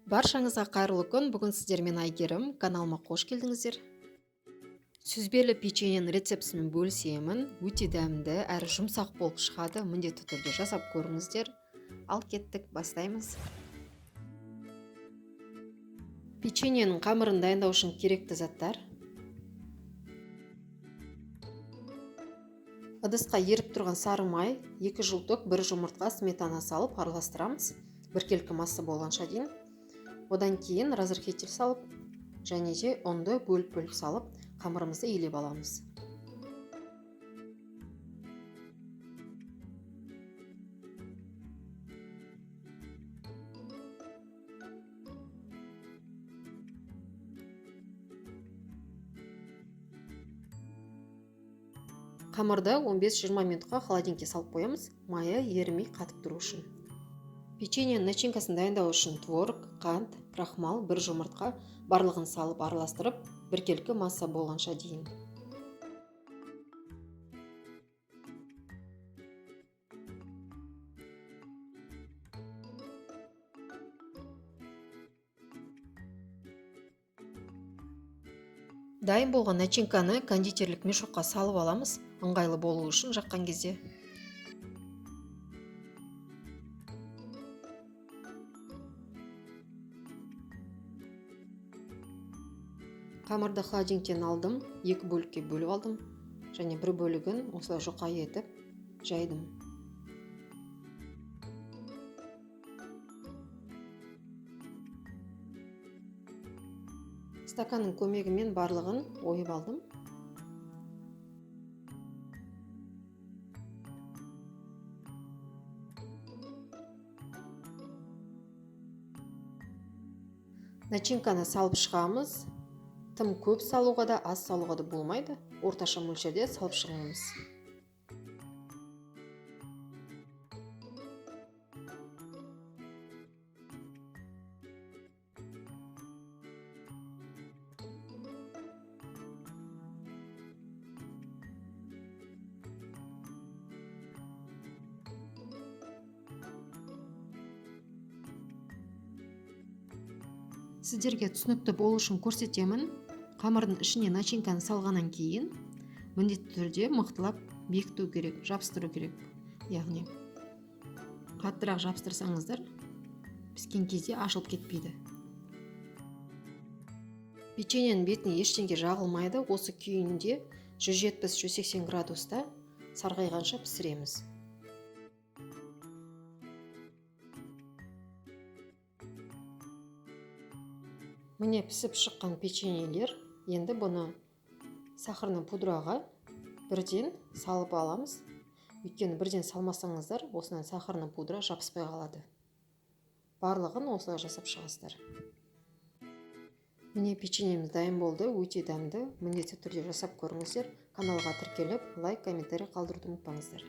Баршаңызға қайырлы күн. Бүгін сіздермен Әйгерім. Каналыма қош келдіңіздер. Сүзбелі печеньенің рецептісімен бөлісемін. Өте дәмді әрі жұмсақ болып шығады. Міндетті түрде жасап көріңіздер. Ал кеттік, бастаймыз. Печеньенің қамырын дайындау үшін керекті заттар. Ыдысқа еріп тұрған сары май, 2 желток, 1 жұмыртқа, сметана салып араластырамыз. Біркелкі масса болғанша дейін. Одан кейін разрыхлитель салып, және де ұнды бөліп-бөліп салып, қамырымызды илеп аламыз. Қамырды 15-20 минутқа холодильникке салып қоямыз, майы ерімей қатып тұру үшін. Печеньенің начинкасын дайындау үшін творог, қант, крахмал, 1 жұмыртқа барлығын салып араластырып, біркелкі масса болғанша дейін. Дайын болған начинканы кондитерлік мешокқа салып аламыз, ыңғайлы болу үшін жаққан кезде. Қамырды холодильниктен алдым, 2 бөлікке бөліп алдым және бір бөлігін осылай жұқа етіп жайдым. Стаканның көмегімен барлығын ойып алдым. Начинканы салып шығамыз. Тым көп салуға да, аз салуға да болмайды. Орташа мөлшерде салып шығамыз. Сіздерге түсінікті болу үшін көрсетемін. Қамырдың ішіне начинканы салғаннан кейін міндетті түрде мықтылап бекіту керек, жабыстыру керек. Яғни қаттырақ жабыстырсаңыздар, піскен кезде ашылып кетпейді. Печеньенің бетіне ештеңе жағылмайды. Осы күйінде 170-180 градуста сарғайғанша пісіреміз. Міне пісіп шыққан печеньелер. Енді бұны сахарный пудраға бірден салып аламыз. Өйткені бірден салмасаңыздар, осынан сахарный пудра жабыспай қалады. Барлығын осылай жасап шығасыздар. Міне печеньеміз дайын болды, өте дәмді. Міндетті түрде жасап көріңіздер. Каналға тіркеліп, лайк, комментарий қалдыруды ұмытпаңыздар.